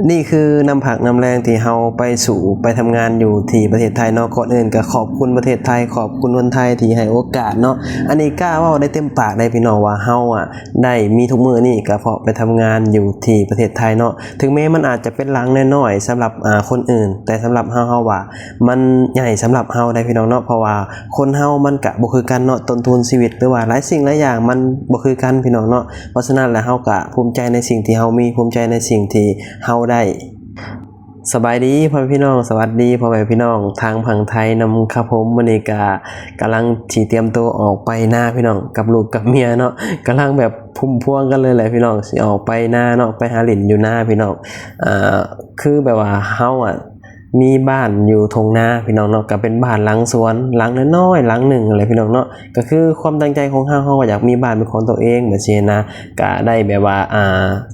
ນີ້ຄືນ້ຳພັກນ້ຳແຮງທີ່ເຮົາໄປສູ້ໄປທຳງານຢູ່ທີ່ປະເທດໄທເນາະ. ກ່ອນອື່ນກໍຂອບຄຸນປະເທດໄທ ຂອບຄຸນຄົນໄທທີ່ໃຫ້ໂອກາດເນາະ. ອັນນີ້ກ້າເວົ້າໄດ້ເຕັມປາກເລີຍພີ່ນ້ອງ ວ່າເຮົາອະໄດ້ມີທຸກມື້ນີ້ກໍເພາະໄປທຳງານຢູ່ທີ່ປະເທດໄທເນາະ. ເຖິງແມ້ມັນອາດຈະເປັນຫຼັງນ້ອຍໆສຳລັບ ອາ ຄົນອື່ນ ແຕ່ສຳລັບເຮົາ ເຮົາວ່າມັນໃຫຍ່ສຳລັບເຮົາໄດ໋ພີ່ນ້ອງເນາະ. ເພາະວ່າຄົນເຮົາມັນກະບໍ່ຄືກັນເນາະ ຕົ້ນທຶນຊີວິດ ຫຼືວ່າຫຼາຍສິ່ງຫຼາຍຢ່າງມັນບໍ່ຄືກັນພີ່ນ້ອງເນາະ. ເພາະສະນັ້ນແລ້ວ ເຮົາກະພູມໃຈໃນສິ່ງທີ່ເຮົາມີ ພູມໃຈໃນສິ່ງທີ່ເຮົາໄດ້. ສະບາຍດີພໍ່ແມ່ພີ່ນ້ອງ ສະຫວັດດີພໍ່ແມ່ພີ່ນ້ອງທາງຝັ່ງໄທນຳຄັບຜົມ. ມື້ນີ້ກະກຳລັງຊິຕຽມໂຕອອກໄປນາພີ່ນ້ອງ ກັບລູກກັບເມຍເນາະ ກຳລັງແບບພຸ້ມພວງກັນເລີຍແຫຼະພີ່ນ້ອງ ຊິອອກໄປນາເນາະ ໄປຫາຫຼິ້ນຢູ່ນາພີ່ນ້ອງ. ອາ ຄືແບບວ່າເຮົາອະ ມີບ້ານຢູ່ທົ່ງນາພີ່ນ້ອງເນາະ ກໍເປັນບ້ານຫຼັງສວນຫຼັງນ້ອຍໆຫຼັງໜຶ່ງຫັ້ນແຫຼະພີ່ນ້ອງເນາະ. ກໍຄືຄວາມຕັ້ງໃຈຂອງເຮົາ ເຮົາກໍຢາກມີບ້ານເປັນຂອງຕົວເອງແບບຊີ້ນະ ກໍໄດ້ແບບວ່າ ອາ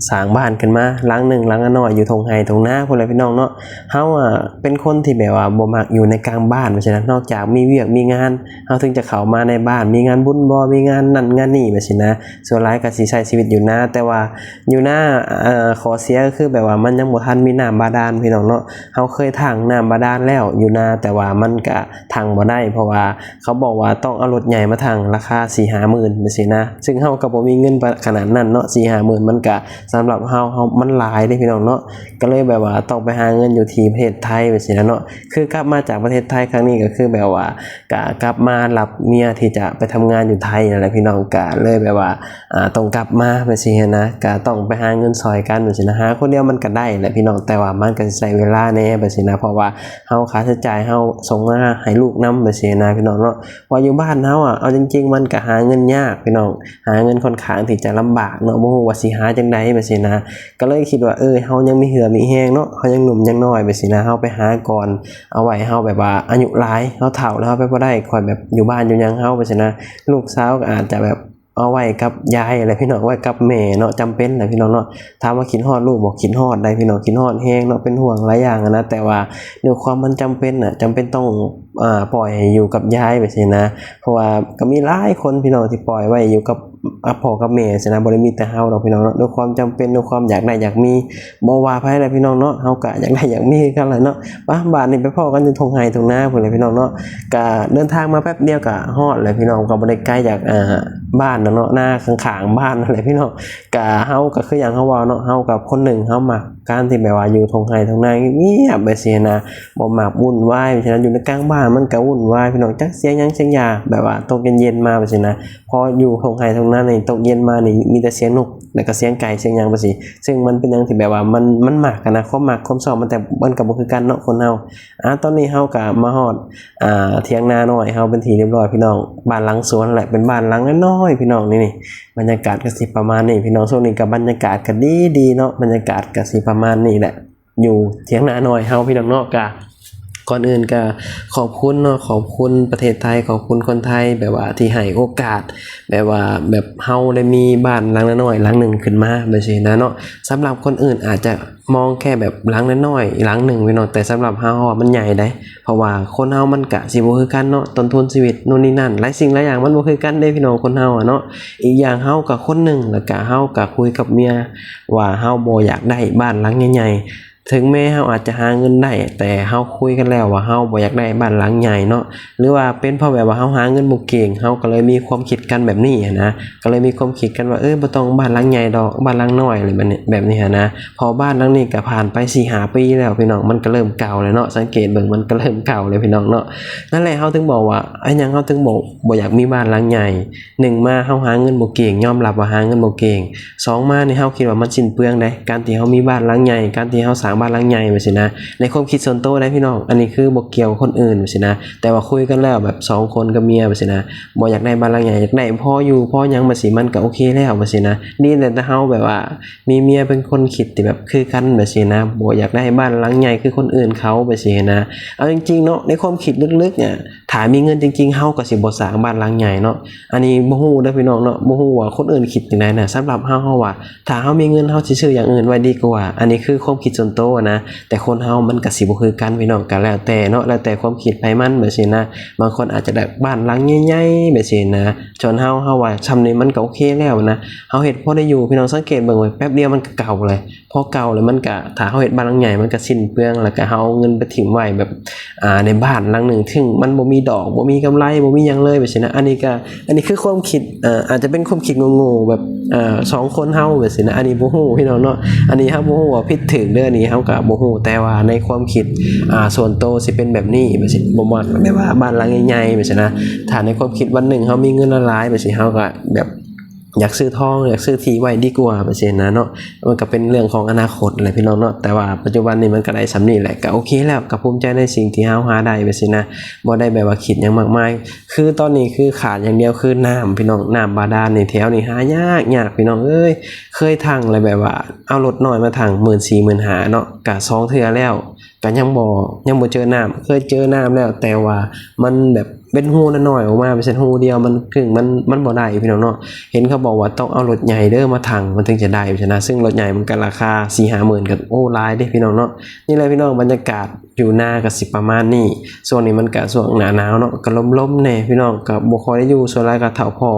ສ້າງບ້ານຂຶ້ນມາຫຼັງໜຶ່ງຫຼັງນ້ອຍໆ ຢູ່ທົ່ງໄຮ່ທົ່ງນາພຸ້ນແຫຼະພີ່ນ້ອງເນາະ. ເຮົາອະເປັນຄົນທີ່ແບບວ່າບໍ່ມັກຢູ່ໃນກາງບ້ານແບບຊີ້ນະ ນອກຈາກມີວຽກມີງານ ເຮົາເຖິງຈະເຂົ້າມາໃນບ້ານ ມີງານບຸນບໍ່ ມີງານນັ້ນງານນີ້ແບບຊີ້ນະ. ສ່ວນຫຼາຍກໍຊິໃຊ້ຊີວິດຢູ່ນາ ແຕ່ວ່າຢູ່ນາ ເອີ ຂໍ້ເສຍກໍຄືແບບວ່າມັນຍັງບໍ່ທັນມີນ້ຳບາດານພີ່ນ້ອງເນາະ. ເຮົາເຄີຍຖັງນ້ຳບາດານແລ້ວຢູ່ນາ ແຕ່ວ່າມັນກະຖັງບໍ່ໄດ້ ເພາະວ່າເຂົາບອກວ່າຕ້ອງເອົາລົດໃຫຍ່ມາຖັງ ລາຄາສີ່ຫ້າໝື່ນແບບຊີ້ນະ ຊຶ່ງເຮົາກໍບໍ່ມີເງິນປານຂະໜາດນັ້ນເນາະ. ສີ່ຫ້າໝື່ນມັນກະສຳລັບເຮົາ ເຮົາ ມັນຫຼາຍເດ້ພີ່ນ້ອງເນາະ. ກໍເລີຍແບບວ່າຕ້ອງໄປຫາເງິນຢູ່ທີ່ປະເທດໄທແບບຊີ້ນະເນາະ. ຄືກັບມາຈາກປະເທດໄທຄັ້ງນີ້ ກໍຄືແບບວ່າ ກະກັບມາຮັບເມຍທີ່ຈະໄປທຳງານຢູ່ໄທນັ້ນແຫຼະພີ່ນ້ອງ. ກະເລີຍແບບວ່າ ອາ ຕ້ອງກັບມາແບບຊີ້ຫັ້ນນະ ກະຕ້ອງໄປຫາເງິນຊ່ອຍກັນແບບຊີ້ນະ. ຫາຄົນດຽວມັນກະໄດ້ແຫຼະພີ່ນ້ອງ ແຕ່ວ່າມັນກະຊິໃຊ້ເວລາແດ່ແບບຊີ້ນະ ເພາະວ່າເຮົາຄ່າໃຊ້ຈ່າຍເຮົາສົ່ງມາໃຫ້ລູກນຳແບບຊີ້ນະພີ່ນ້ອງເນາະ. ເພາະຢູ່ບ້ານເຮົາອະ ເອົາຈິງໆ ມັນກະຫາເງິນຍາກພີ່ນ້ອງ ຫາເງິນຂ້ອນຂ້າງທີ່ຈະລຳບາກເນາະ ບໍ່ຮູ້ວ່າຊິຫາຈັ່ງໃດແບບຊີ້ນະ. ກໍເລີຍຄິດວ່າ ເອີ ເຮົາຍັງມີເຫື່ອມີແຮງເນາະ ເຮົາຍັງໜຸ່ມຍັງນ້ອຍແບບຊີ້ນະ ເຮົາໄປຫາກ່ອນ ເອົາໄວ້ເຮົາແບບວ່າອາຍຸຫຼາຍ ເຮົາເຖົ້າແລ້ວ ເຮົາໄປບໍ່ໄດ້ ຄ່ອຍແບບຢູ່ບ້ານຢູ່ຫຍັງເຮົາແບບຊີ້ນະ. ລູກສາວກໍອາດຈະແບບ ເອົາໄວ້ກັບຍາຍແຫຼະພີ່ນ້ອງ ເອົາໄວ້ກັບແມ່ເນາະ ຈຳເປັນແຫຼະພີ່ນ້ອງເນາະ. ຖາມວ່າຄິດຮອດລູກບໍ່? ຄິດຮອດໄດ໋ພີ່ນ້ອງ ຄິດຮອດແຮງເນາະ ເປັນຫ່ວງຫຼາຍຢ່າງຫັ້ນນະ. ແຕ່ວ່າດ້ວຍຄວາມມັນຈຳເປັນນະ ຈຳເປັນຕ້ອງ ອາ ປ່ອຍໃຫ້ຢູ່ກັບຍາຍແບບຊີ້ນະ. ເພາະວ່າກໍມີຫຼາຍຄົນພີ່ນ້ອງທີ່ປ່ອຍໄວ້ຢູ່ກັບ ອາ ພໍ່ກັບແມ່ຊີ້ນະ ບໍ່ໄດ້ມີແຕ່ເຮົາດອກພີ່ນ້ອງເນາະ. ດ້ວຍຄວາມຈຳເປັນ ດ້ວຍຄວາມຢາກໄດ້ຢາກມີ ບໍ່ວ່າໃຜແຫຼະພີ່ນ້ອງເນາະ ເຮົາກະຢາກໄດ້ຢາກມີຄືກັນແຫຼະເນາະ. ປະ ບາດນີ້ໄປພໍ້ກັນຢູ່ທົ່ງໄຮ່ທົ່ງນາພຸ້ນແຫຼະພີ່ນ້ອງເນາະ. ກະເດີນທາງມາແປັບດຽວກະຮອດແຫຼະພີ່ນ້ອງ ກໍບໍ່ໄດ້ໄກຈາກ ອາ ບ້ານດອກເນາະ ນາຂ້າງໆບ້ານຫັ້ນແຫຼະພີ່ນ້ອງ. ກະເຮົາກໍຄືຢ່າງເຮົາເວົ້າເນາະ ເຮົາກັບຄົນໜຶ່ງ ເຮົາມັກການທີ່ແບບວ່າຢູ່ທົ່ງໄຮ່ທົ່ງນາງຽບໆແບບຊີ້ນະ ບໍ່ມັກວຸ່ນວາຍແບບຊີ້ນະ. ຢູ່ໃນກາງບ້ານມັນກໍວຸ່ນວາຍພີ່ນ້ອງ ຈັກສຽງຫຍັງສຽງຢາ ແບບວ່າຕົກເຢັນໆມາແບບຊີ້ນະ. ພໍຢູ່ທົ່ງໄຮ່ທົ່ງນານີ້ ຕົກເຢັນມານີ້ມີແຕ່ສຽງນົກ ແລ້ວກໍສຽງໄກ່ສຽງຫຍັງແບບຊີ້ ຊຶ່ງມັນເປັນຫຍັງທີ່ແບບວ່າມັນ ມັນມັກຫັ້ນນະ ຄວາມມັກຄວາມຊອບມັນ ແຕ່ມັນກໍບໍ່ຄືກັນເນາະຄົນເຮົາ. ອາ ຕອນນີ້ເຮົາກໍມາຮອດ ອາ ຖຽງນານ້ອຍເຮົາເປັນທີ່ຮຽບຮ້ອຍພີ່ນ້ອງ ບ້ານຫຼັງສວນແຫຼະ ເປັນບ້ານຫຼັງນ້ອຍໆພີ່ນ້ອງ. ນີ້ ນີ້ ບັນຍາກາດກໍຊິປະມານນີ້ພີ່ນ້ອງ. ຊ່ວງນີ້ກໍບັນຍາກາດກໍດີໆເນາະ ບັນຍາກາດກໍຊິປະມານນີ້ແຫຼະ ຢູ່ຖຽງນານ້ອຍເຮົາພີ່ນ້ອງເນາະ. ກະ ກ່ອນອື່ນກະຂອບຄຸນເນາະ ຂອບຄຸນປະເທດໄທ ຂອບຄຸນຄົນໄທ ແບບວ່າທີ່ໃຫ້ໂອກາດ ແບບວ່າ ແບບເຮົາໄດ້ມີບ້ານຫຼັງນ້ອຍໆຫຼັງໜຶ່ງຂຶ້ນມາແບບຊີ້ນະເນາະ. ສຳລັບຄົນອື່ນອາດຈະມອງແຄ່ແບບຫຼັງນ້ອຍໆຫຼັງໜຶ່ງພີ່ນ້ອງ ແຕ່ສຳລັບເຮົາ ເຮົາວ່າມັນໃຫຍ່ໄດ໋. ເພາະວ່າຄົນເຮົາມັນກະຊິບໍ່ຄືກັນເນາະ ຕົ້ນທຶນຊີວິດໂນ່ນນີ້ນັ້ນ ຫຼາຍສິ່ງຫຼາຍຢ່າງມັນບໍ່ຄືກັນເດ້ພີ່ນ້ອງ ຄົນເຮົາອະເນາະ. ອີກຢ່າງເຮົາກະຄົນໜຶ່ງ ແລ້ວກະເຮົາກະຄຸຍກັບເມຍວ່າເຮົາບໍ່ຢາກໄດ້ບ້ານຫຼັງໃຫຍ່ໆ ເຖິງແມ້ເຮົາອາດຈະຫາເງິນໄດ້ ແຕ່ເຮົາຄຸຍກັນແລ້ວວ່າເຮົາບໍ່ຢາກໄດ້ບ້ານຫຼັງໃຫຍ່ເນາະ ຫຼືວ່າເປັນເພາະແບບວ່າເຮົາຫາເງິນບໍ່ເກັ່ງ ເຮົາກໍເລີຍມີຄວາມຄິດກັນແບບນີ້ຫັ້ນນະ. ກໍເລີຍມີຄວາມຄິດກັນວ່າ ເອີ ບໍ່ຕ້ອງບ້ານຫຼັງໃຫຍ່ດອກ ບ້ານຫຼັງນ້ອຍ ແບບນີ້ ແບບນີ້ຫັ້ນນະ. ເພາະບ້ານຫຼັງນີ້ກໍຜ່ານໄປສີ່ຫ້າປີແລ້ວພີ່ນ້ອງ ມັນກໍເລີ່ມເກົ່າແລ້ວເນາະ ສັງເກດເບິ່ງມັນກໍເລີ່ມເກົ່າແລ້ວພີ່ນ້ອງເນາະ. ນັ້ນແຫຼະ ເຮົາເຖິງບອກວ່າ ເປັນຫຍັງເຮົາເຖິງບໍ່ ບໍ່ຢາກມີບ້ານຫຼັງໃຫຍ່. ໜຶ່ງມາ ເຮົາຫາເງິນບໍ່ເກັ່ງ ຍອມຮັບວ່າຫາເງິນບໍ່ເກັ່ງ. ສອງມານີ້ ເຮົາຄິດວ່າມັນສິ້ນເປືອງໄດ໋ ການທີ່ເຮົາມີບ້ານຫຼັງໃຫຍ່ ການທີ່ເຮົາສ້າງບ້ານຫຼັງໃຫຍ່ແບບຊີ້ນະ. ໃນຄວາມຄິດສ່ວນໂຕໄດ໋ພີ່ນ້ອງ ອັນນີ້ຄືບໍ່ກ່ຽວກັບຄົນອື່ນແບບຊີ້ນະ ແຕ່ວ່າຄຸຍກັນແລ້ວແບບສອງຄົນກັບເມຍແບບຊີ້ນະ ບໍ່ຢາກໄດ້ບ້ານຫຼັງໃຫຍ່ ຢາກໄດ້ພໍຢູ່ພໍຫຍັງແບບຊີ້ ມັນກໍໂອເຄແລ້ວແບບຊີ້ນະ. ດີແລ້ວ ແຕ່ເຮົາແບບວ່າມີເມຍເປັນຄົນຄິດທີ່ແບບຄືກັນແບບຊີ້ນະ ບໍ່ຢາກໄດ້ບ້ານຫຼັງໃຫຍ່ຄືຄົນອື່ນເຂົາແບບຊີ້ນະ. ເອົາຈິງໆເນາະ ໃນຄວາມຄິດເລິກໆ ອະ ຖ້າມີເງິນຈິງໆ ເຮົາກໍຊິບໍ່ສ້າງບ້ານຫຼັງໃຫຍ່ເນາະ. ອັນນີ້ບໍ່ຮູ້ເດີພີ່ນ້ອງເນາະ ບໍ່ຮູ້ວ່າຄົນອື່ນຄິດຈັ່ງໃດນະ. ສຳລັບເຮົາ ເຮົາວ່າ ຖ້າເຮົາມີເງິນ ເຮົາຊິຊື້ຢ່າງອື່ນໄວ້ດີກວ່າ. ອັນນີ້ຄືຄວາມຄິດສ່ວນໂຕ ໂຕນະ ແຕ່ຄົນເຮົາມັນກໍຊິບໍ່ຄືກັນພີ່ນ້ອງ ກໍແລ້ວແຕ່ເນາະ ແລ້ວແຕ່ຄວາມຄິດໃຜມັນແບບຊີ້ນະ ບາງຄົນອາດຈະໄດ້ບ້ານຫຼັງໃຫຍ່ໆແບບຊີ້ນະ ສ່ວນເຮົາ ເຮົາວ່າຊ່ຳນີ້ມັນກໍໂອເຄແລ້ວນະ ເຮົາເຮັດພໍໄດ້ຢູ່ ພີ່ນ້ອງສັງເກດເບິ່ງໄວ້ ແປັບດຽວມັນກໍເກົ່າເລີຍ ພໍເກົ່າແລ້ວມັນກະ ຖ້າເຮົາເຮັດບ້ານຫຼັງໃຫຍ່ ມັນກະສິ້ນເປືອງ ແລ້ວກະເຮົາເອົາເງິນໄປຖິ້ມໄວ້ແບບ ອ່າ ໃນບ້ານຫຼັງໜຶ່ງ ເຖິງມັນບໍ່ມີດອກ ບໍ່ມີກຳໄລ ບໍ່ມີຫຍັງເລີຍ ແບບຊີ້ນະ. ອັນນີ້ກະ ອັນນີ້ຄືຄວາມຄິດ ເອີ ອາດຈະເປັນຄວາມຄິດໂງ່ໆ ແບບ ເອີ ຂອງຄົນເຮົາ ແບບຊີ້ນະ. ອັນນີ້ບໍ່ຮູ້ພີ່ນ້ອງເນາະ ອັນນີ້ເຮົາບໍ່ຮູ້ວ່າຜິດຖືກເດີ ອັນນີ້ເຮົາກະບໍ່ຮູ້ ແຕ່ວ່າໃນຄວາມຄິດ ອ່າ ສ່ວນໂຕຊິເປັນແບບນີ້ ແບບຊີ້ ບໍ່ມັກແບບວ່າບ້ານຫຼັງໃຫຍ່ໆ ແບບຊີ້ນະ. ຖ້າໃນຄວາມຄິດວັນໜຶ່ງເຮົາມີເງິນຫຼາຍໆ ແບບຊີ້ ເຮົາກະແບບ ຢາກຊື້ທອງ ຢາກຊື້ທີ່ໄວ້ດີກວ່າ ແບບຊີ້ນະເນາະ. ມັນກໍເປັນເລື່ອງຂອງອະນາຄົດແຫຼະພີ່ນ້ອງເນາະ ແຕ່ວ່າປັດຈຸບັນນີ້ມັນກໍໄດ້ສ່ຳນີ້ແຫຼະ ກໍໂອເຄແລ້ວ ກໍພູມໃຈໃນສິ່ງທີ່ເຮົາຫາໄດ້ ແບບຊີ້ນະ. ບໍ່ໄດ້ແບບວ່າຄິດຫຍັງມາກມາຍ ຄືຕອນນີ້ຄືຂາດຢ່າງດຽວຄືນ້ຳພີ່ນ້ອງ ນ້ຳບາດານນີ້ແຖວນີ້ຫາຍາກໆ ພີ່ນ້ອງເອີຍ. ເຄີຍຖັງແລ້ວແບບວ່າເອົາລົດນ້ອຍມາຖັງ ໝື່ນສີ່ ໝື່ນຫ້າ ເນາະ ກະສອງເທື່ອແລ້ວ ກະຍັງບໍ່ ຍັງບໍ່ເຈີນ້ຳ. ເຄີຍເຈີນ້ຳແລ້ວ ແຕ່ວ່າມັນແບບເປັນຮູນ້ອຍໆອອກມາ ເປັນເຊັ່ນຮູດຽວ ມັນ ຄື ມັນ ມັນບໍ່ໄດ້ພີ່ນ້ອງເນາະ. ເຫັນເຂົາບອກວ່າຕ້ອງເອົາລົດໃຫຍ່ເດີມາຖັງ ມັນເຖິງຈະໄດ້ຊີ້ນະ ຊຶ່ງລົດໃຫຍ່ມັນກະລາຄາສີ່ຫ້າໝື່ນ ກະ ໂອ້ ຫຼາຍເດ້ພີ່ນ້ອງເນາະ. ນີ້ແຫຼະພີ່ນ້ອງ ບັນຍາກາດຢູ່ນາກະຊິປະມານນີ້. ຊ່ວງນີ້ມັນກະຊ່ວງໜ້າໜາວເນາະ ກະລົມໆແດ່ພີ່ນ້ອງ ກະບໍ່ຄ່ອຍໄດ້ຢູ່ ສ່ວນຫຼາຍກະເຖົ້າພໍ່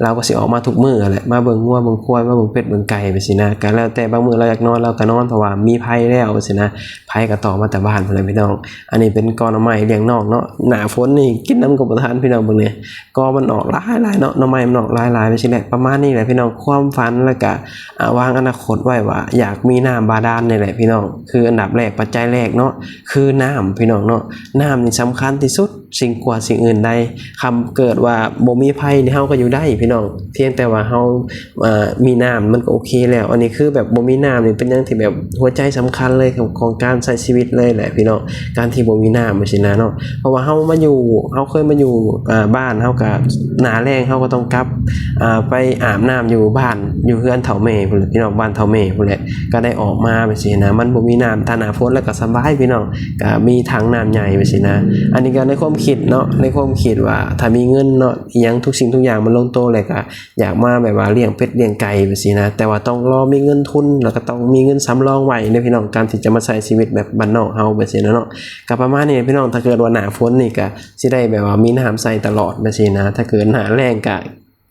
ລາວກໍຊິອອກມາທຸກມື້ຫັ້ນແຫຼະ ມາເບິ່ງງົວເບິ່ງຄວາຍ ມາເບິ່ງເປັດເບິ່ງໄກ່ ແບບຊີ້ນະ. ກະແລ້ວແຕ່ ບາງມື້ລາວຢາກນອນລາວກໍນອນ ເພາະວ່າມີໄພແລ້ວ ແບບຊີ້ນະ ໄພກໍຕໍ່ມາແຕ່ບ້ານພຸ້ນແຫຼະພີ່ນ້ອງ. ອັນນີ້ເປັນກໍໜໍ່ໄມ້ລ້ຽງນອກເນາະ ໜ້າຝົນນີ້ກິນນຳກໍບໍ່ທັນພີ່ນ້ອງ. ເບິ່ງແດ່ ກໍມັນອອກຫຼາຍໆເນາະ ໜໍ່ໄມ້ມັນອອກຫຼາຍໆ ແບບຊີ້ແຫຼະ. ປະມານນີ້ແຫຼະພີ່ນ້ອງ ຄວາມຝັນ ແລ້ວກະ ອ່າ ວາງອະນາຄົດໄວ້ວ່າຢາກມີນ້ຳບາດານນີ້ແຫຼະພີ່ນ້ອງ. ຄືອັນດັບແລກ ປັດໄຈແລກເນາະ ຄືນ້ຳພີ່ນ້ອງເນາະ. ນ້ຳນີ້ສຳຄັນທີ່ສຸດ ສິ່ງ ກວ່າສິ່ງອື່ນໃດ. ຄັນເກີດວ່າບໍ່ມີໄຟນີ້ ເຮົາກໍຢູ່ໄດ້ພີ່ນ້ອງ ພຽງແຕ່ວ່າເຮົາ ເອີ ມີນ້ຳມັນກໍໂອເຄແລ້ວ. ອັນນີ້ຄືແບບບໍ່ມີນ້ຳນີ້ເປັນຫຍັງທີ່ແບບຫົວໃຈສຳຄັນເລີຍຂອງ ຂອງການໃຊ້ຊີວິດເລີຍແຫຼະພີ່ນ້ອງ ການທີ່ບໍ່ມີນ້ຳ ແບບຊີ້ນະເນາະ. ເພາະວ່າເຮົາມາຢູ່ ເຮົາເຄີຍມາຢູ່ ເອີ ບ້ານ ເຮົາກໍໜ້າແລ້ງເຮົາກໍຕ້ອງກັບ ອ່າ ໄປອາບນ້ຳຢູ່ບ້ານ ຢູ່ເຮືອນເຖົ້າແມ່ພຸ້ນແຫຼະພີ່ນ້ອງ ບ້ານເຖົ້າແມ່ພຸ້ນແຫຼະ ກໍໄດ້ອອກມາ ແບບຊີ້ນະ. ມັນບໍ່ມີນ້ຳ ຖ້າໜ້າຝົນແລ້ວກໍສະບາຍພີ່ນ້ອງ ກໍມີຖັງນ້ຳໃຫຍ່ ແບບຊີ້ນະ. ອັນນີ້ກໍໃນຄວາມຄິດເນາະ ໃນຄວາມຄິດວ່າຖ້າມີເງິນເນາະ ອີ່ຫຍັງທຸກສິ່ງທຸກຢ່າງມັນລົງໂຕແລ້ວ ກໍຢາກມາແບບວ່າລ້ຽງເປັດລ້ຽງໄກ່ ແບບຊີ້ນະ. ແຕ່ວ່າຕ້ອງລໍມີເງິນທຶນ ແລ້ວກໍຕ້ອງມີເງິນສຳລອງໄວ້ເດີພີ່ນ້ອງ ການທີ່ຈະມາໃຊ້ຊີວິດແບບບ້ານນອກເຮົາ ແບບຊີ້ນະເນາະ. ກໍປະມານນີ້ພີ່ນ້ອງ ຖ້າເກີດວ່າໜ້າຝົນນີ້ກໍ ຊິໄດ້ແບບວ່າມີນ້ຳໃຊ້ຕະຫຼອດ ແບບຊີ້ນະ. ຖ້າເກີດໜ້າແລ້ງກະ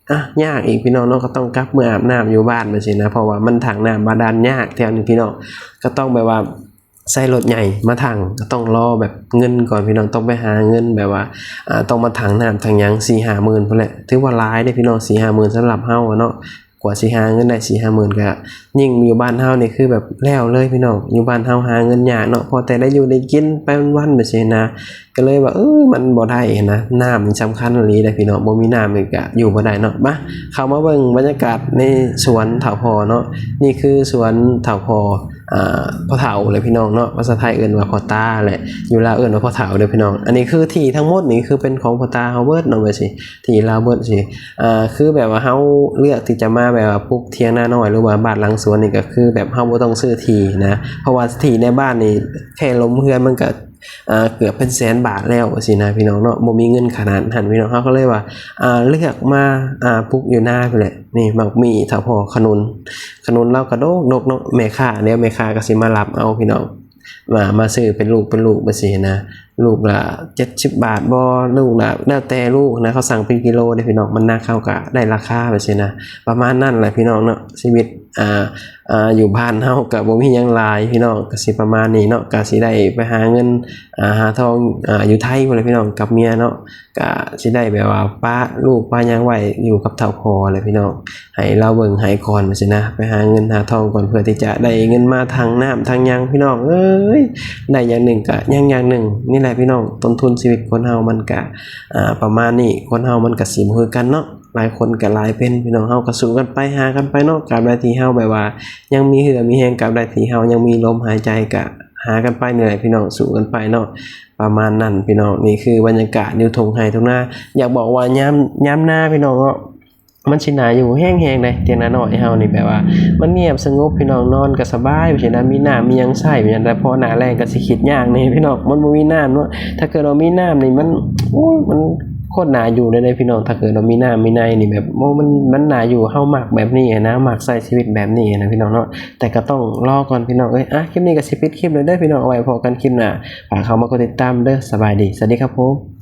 ອະ ຍາກອີກພີ່ນ້ອງເນາະ ກໍຕ້ອງກັບເມືອອາບນ້ຳຢູ່ບ້ານ ແບບຊີ້ນະ. ເພາະວ່າມັນຖັງນ້ຳບາດານຍາກແຖວນີ້ພີ່ນ້ອງ ກໍຕ້ອງແບບວ່າໃຊ້ລົດໃຫຍ່ມາຖັງ ກໍຕ້ອງລໍແບບເງິນກ່ອນພີ່ນ້ອງ ຕ້ອງໄປຫາເງິນແບບວ່າ ອ່າ ຕ້ອງມາຖັງນ້ຳຖັງຫຍັງ ສີ່ຫ້າໝື່ນພຸ້ນແຫຼະ ຖືວ່າຫຼາຍເດ້ພີ່ນ້ອງ ສີ່ຫ້າໝື່ນສຳລັບເຮົາເນາະ. ກວ່າຊິຫາເງິນໄດ້ສີ່ຫ້າໝື່ນ ກະຍິ່ງຢູ່ບ້ານເຮົານີ້ຄືແບບແລ້ວເລີຍພີ່ນ້ອງ. ຢູ່ບ້ານເຮົາຫາເງິນຍາກເນາະ ພໍແຕ່ໄດ້ຢູ່ໄດ້ກິນໄປວັນໆ ແບບຊີ້ນະ. ກໍເລີຍວ່າ ເອີ ມັນບໍ່ໄດ້ຫັ້ນນະ ນ້ຳນີ້ສຳຄັນອີ່ຫຼີເດ້ພີ່ນ້ອງ ບໍ່ມີນ້ຳນີ້ກະຢູ່ບໍ່ໄດ້ເນາະ. ມາ ເຂົ້າມາເບິ່ງບັນຍາກາດໃນສວນເຖົ້າພໍ່ເນາະ. ນີ້ຄືສວນເຖົ້າພໍ່ ອ່າ ພໍ່ເຖົ້າແຫຼະພີ່ນ້ອງເນາະ ພາສາໄທເອີ້ນວ່າພໍ່ຕາແຫຼະ ຢູ່ລາວເອີ້ນວ່າພໍ່ເຖົ້າເດີພີ່ນ້ອງ. ອັນນີ້ຄືທີ່ທັງໝົດນີ້ຄືເປັນຂອງພໍ່ຕາເຮົາເບິດເນາະ ແບບຊີ້ ທີ່ລາວເບິດຊີ້. ອ່າ ຄືແບບວ່າເຮົາເລືອກທີ່ຈະມາແບບວ່າປຸກຖຽງນານ້ອຍ ຫຼືວ່າບ້ານຫຼັງສວນນີ້ ກໍຄືແບບເຮົາບໍ່ຕ້ອງຊື້ທີ່ນະ ເພາະວ່າທີ່ໃນບ້ານນີ້ແຄ່ລົມເຮືອນມັນກໍ ອ່າ ເກືອບເປັນແສນບາດແລ້ວຊີ້ນະພີ່ນ້ອງເນາະ ບໍ່ມີເງິນຂະໜາດນັ້ນພີ່ນ້ອງ. ເຮົາກໍເລີຍວ່າ ອ່າ ເລືອກມາ ອ່າ ປຸກຢູ່ນາພຸ້ນແຫຼະ. ນີ້ໝາກໝີ່ເຖົ້າພໍ່ ຂະໜູນ ຂະໜູນລາວກໍດົກໆເນາະ ແມ່ຄ້າ ແລ້ວແມ່ຄ້າກໍຊິມາຮັບເອົາພີ່ນ້ອງ ມາ ມາຊື້ເປັນລູກເປັນລູກ ແບບຊີ້ນະ. ລູກລະເຈັດສິບບາດບໍ ລູກລະ ແລ້ວແຕ່ລູກນະ ເຂົາສັ່ງເປັນກິໂລເດ້ພີ່ນ້ອງ ມັນໜັກເຮົາກະໄດ້ລາຄາ ແບບຊີ້ນະ. ປະມານນັ້ນແຫຼະພີ່ນ້ອງເນາະ ຊີວິດ ອ່າ ອ່າ ຢູ່ບ້ານເຮົາກະບໍ່ມີຫຍັງຫຼາຍພີ່ນ້ອງ ກະຊິປະມານນີ້ເນາະ. ກະຊິໄດ້ໄປຫາເງິນ ອ່າ ຫາທອງ ອ່າ ຢູ່ໄທພຸ້ນແຫຼະພີ່ນ້ອງ ກັບເມຍເນາະ. ກະຊິໄດ້ແບບວ່າປະລູກປະຫຍັງໄວ້ຢູ່ກັບເຖົ້າພໍ່ແຫຼະພີ່ນ້ອງ ໃຫ້ລາວເບິ່ງໃຫ້ກ່ອນ ແບບຊີ້ນະ. ໄປຫາເງິນຫາທອງກ່ອນ ເພື່ອທີ່ຈະໄດ້ເງິນມາຖັງນ້ຳຖັງຫຍັງພີ່ນ້ອງເອີຍ ໄດ້ຢ່າງໜຶ່ງກະຍັງຢ່າງໜຶ່ງ. ນີ້ແຫຼະພີ່ນ້ອງ ຕົ້ນທຶນຊີວິດຄົນເຮົາມັນກະ ອ່າ ປະມານນີ້ ຄົນເຮົາມັນກະຊິບໍ່ຄືກັນເນາະ ຫຼາຍຄົນກະຫຼາຍເປັນພີ່ນ້ອງ. ເຮົາກະສູ້ກັນໄປ ຫາກັນໄປເນາະ ກາບໃດທີ່ເຮົາແບບວ່າຍັງມີເຫື່ອມີແຮງ ກາບໃດທີ່ເຮົາຍັງມີລົມຫາຍໃຈ ກະຫາກັນໄປນີ້ແຫຼະພີ່ນ້ອງ ສູ້ກັນໄປເນາະ. ປະມານນັ້ນພີ່ນ້ອງ ນີ້ຄືບັນຍາກາດຢູ່ທົ່ງໄຮ່ທົ່ງນາ. ຢາກບອກວ່າຍາມ ຍາມໜາພີ່ນ້ອງເນາະ ມັນຊິໜ້າຢູ່ແຮງໆເດ້ ຖຽງນານ້ອຍເຮົານີ້ ແບບວ່າມັນງຽບສະຫງົບພີ່ນ້ອງ ນອນກໍສະບາຍ ແບບຊີ້ນະ ມີນ້ຳມີຫຍັງໃຊ້ ແບບນັ້ນ. ແຕ່ພໍໜ້າແລ້ງກໍຊິຄິດຍາກແດ່ພີ່ນ້ອງ ມັນບໍ່ມີນ້ຳເນາະ. ຖ້າເກີດວ່າມີນ້ຳນີ້ມັນ ໂອ້ຍ ມັນ ໂຄດໜ້າຢູ່ເລີຍເດ້ພີ່ນ້ອງ. ຖ້າເກີດວ່າມີນ້ຳມີໃນນີ້ ແບບ ໂອ້ ມັນ ມັນໜ້າຢູ່. ເຮົາມັກແບບນີ້ນະ, ມັກໃຊ້ຊີວິດແບບນີ້ນະພີ່ນ້ອງເນາະ. ແຕ່ກໍຕ້ອງລໍກ່ອນພີ່ນ້ອງເອີຍ. ອ່ະ ຄລິບນີ້ກໍຊິປິດຄລິບເລີຍເດີພີ່ນ້ອງ. ເອົາໄວ້ພໍ້ກັນຄລິບໜ້າ. ຝາກເຂົ້າມາກົດຕິດຕາມເດີ. ສະບາຍດີ. ສະຫວັດດີຄັບຜົມ.